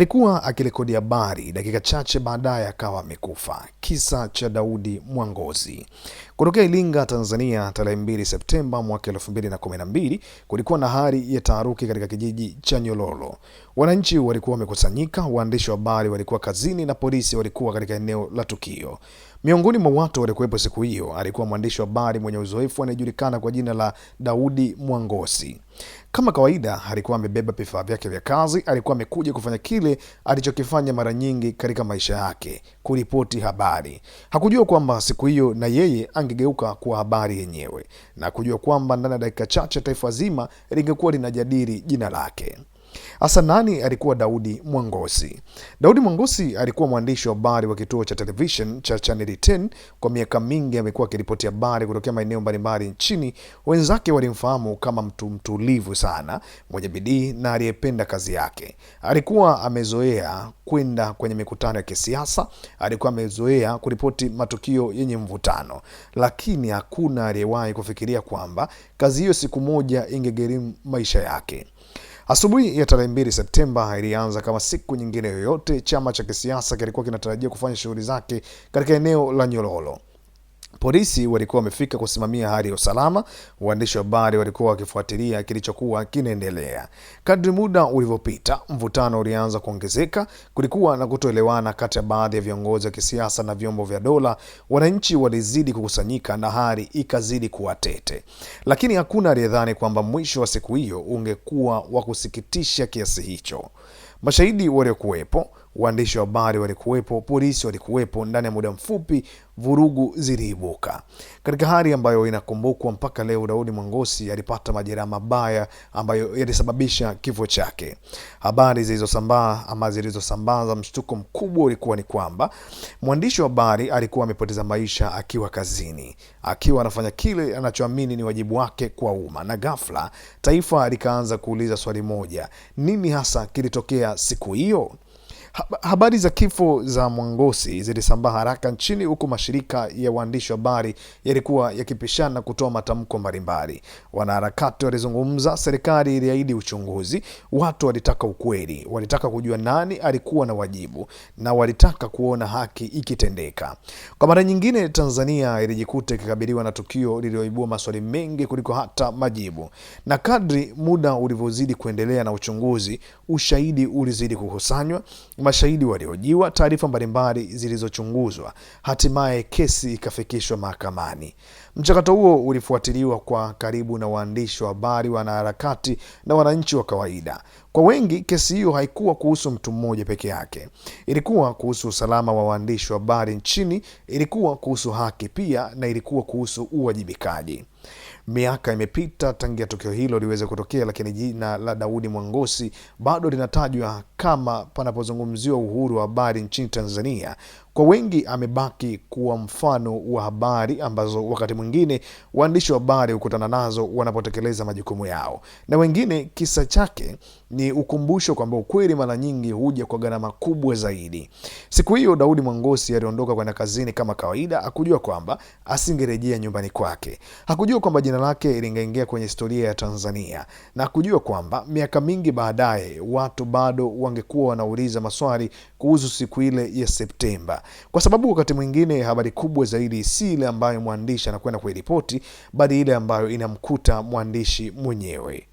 Alikuwa akirekodi habari, dakika chache baadaye akawa amekufa. Kisa cha Daudi Mwangosi. Kutokea Iringa, Tanzania, tarehe 2 Septemba mwaka 2012, kulikuwa na hali ya taharuki katika kijiji cha Nyololo. Wananchi walikuwa wamekusanyika, waandishi wa habari walikuwa kazini na polisi walikuwa katika eneo la tukio. Miongoni mwa watu waliokuwepo siku hiyo alikuwa mwandishi wa habari mwenye uzoefu anayejulikana kwa jina la Daudi Mwangosi. Kama kawaida, alikuwa amebeba vifaa vyake vya kazi. Alikuwa amekuja kufanya kile alichokifanya mara nyingi katika maisha yake, kuripoti habari. Hakujua kwamba siku hiyo na yeye angegeuka kuwa habari yenyewe, na kujua kwamba ndani ya dakika chache taifa zima lingekuwa linajadili jina lake. Hasa nani alikuwa Daudi Mwangosi? Daudi Mwangosi alikuwa mwandishi wa habari wa kituo cha television cha Channel 10. Kwa miaka mingi amekuwa akiripoti habari kutokea maeneo mbalimbali nchini. Wenzake walimfahamu kama mtu mtulivu sana, mwenye bidii na aliyependa kazi yake. Alikuwa amezoea kwenda kwenye mikutano ya kisiasa, alikuwa amezoea kuripoti matukio yenye mvutano, lakini hakuna aliyewahi kufikiria kwamba kazi hiyo siku moja ingegharimu maisha yake. Asubuhi ya tarehe 2 Septemba ilianza kama siku nyingine yoyote. Chama cha kisiasa kilikuwa kinatarajia kufanya shughuli zake katika eneo la Nyololo. Polisi walikuwa wamefika kusimamia hali ya usalama. Waandishi wa habari walikuwa wakifuatilia kilichokuwa kinaendelea. Kadri muda ulivyopita, mvutano ulianza kuongezeka. Kulikuwa na kutoelewana kati ya baadhi ya viongozi wa kisiasa na vyombo vya dola. Wananchi walizidi kukusanyika na hali ikazidi kuwa tete, lakini hakuna aliyedhani kwamba mwisho wa siku hiyo ungekuwa wa kusikitisha kiasi hicho. Mashahidi waliokuwepo, waandishi wa habari walikuwepo, polisi walikuwepo. Ndani ya muda mfupi vurugu ziliibuka katika hali ambayo inakumbukwa mpaka leo. Daudi Mwangosi alipata majeraha mabaya ambayo yalisababisha kifo chake. Habari zilizosambaa ama zilizosambaza mshtuko mkubwa ulikuwa ni kwamba mwandishi wa habari alikuwa amepoteza maisha akiwa kazini, akiwa anafanya kile anachoamini ni wajibu wake kwa umma, na ghafla taifa likaanza kuuliza swali moja: nini hasa kilitokea siku hiyo? Habari za kifo za Mwangosi zilisambaa haraka nchini huku mashirika ya waandishi wa habari yalikuwa yakipishana kutoa matamko mbalimbali. Wanaharakati walizungumza, serikali iliahidi uchunguzi, watu walitaka ukweli, walitaka kujua nani alikuwa na wajibu na walitaka kuona haki ikitendeka. Kwa mara nyingine, Tanzania ilijikuta ikikabiliwa na tukio lililoibua maswali mengi kuliko hata majibu, na kadri muda ulivyozidi kuendelea na uchunguzi, ushahidi ulizidi kukusanywa, mashahidi waliojiwa, taarifa mbalimbali zilizochunguzwa, hatimaye kesi ikafikishwa mahakamani. Mchakato huo ulifuatiliwa kwa karibu na waandishi wa habari, wanaharakati na wananchi wa kawaida. Kwa wengi, kesi hiyo haikuwa kuhusu mtu mmoja peke yake, ilikuwa kuhusu usalama wa waandishi wa habari nchini, ilikuwa kuhusu haki pia, na ilikuwa kuhusu uwajibikaji. Miaka imepita tangia tukio hilo liweze kutokea, lakini jina la Daudi Mwangosi bado linatajwa kama panapozungumziwa uhuru wa habari nchini Tanzania. Kwa wengi amebaki kuwa mfano wa habari ambazo wakati mwingine waandishi wa habari hukutana nazo wanapotekeleza majukumu yao, na wengine kisa chake ni ukumbusho kwamba ukweli mara nyingi huja kwa gharama kubwa zaidi. Siku hiyo Daudi Mwangosi aliondoka kwenda kazini kama kawaida, hakujua kwamba asingerejea nyumbani kwake, hakujua kwamba jina lake lingeingia kwenye historia ya Tanzania, na hakujua kwamba miaka mingi baadaye watu bado wangekuwa wanauliza maswali kuhusu siku ile ya Septemba, kwa sababu wakati mwingine habari kubwa zaidi si ile ambayo mwandishi anakwenda kuiripoti, bali ile ambayo inamkuta mwandishi mwenyewe.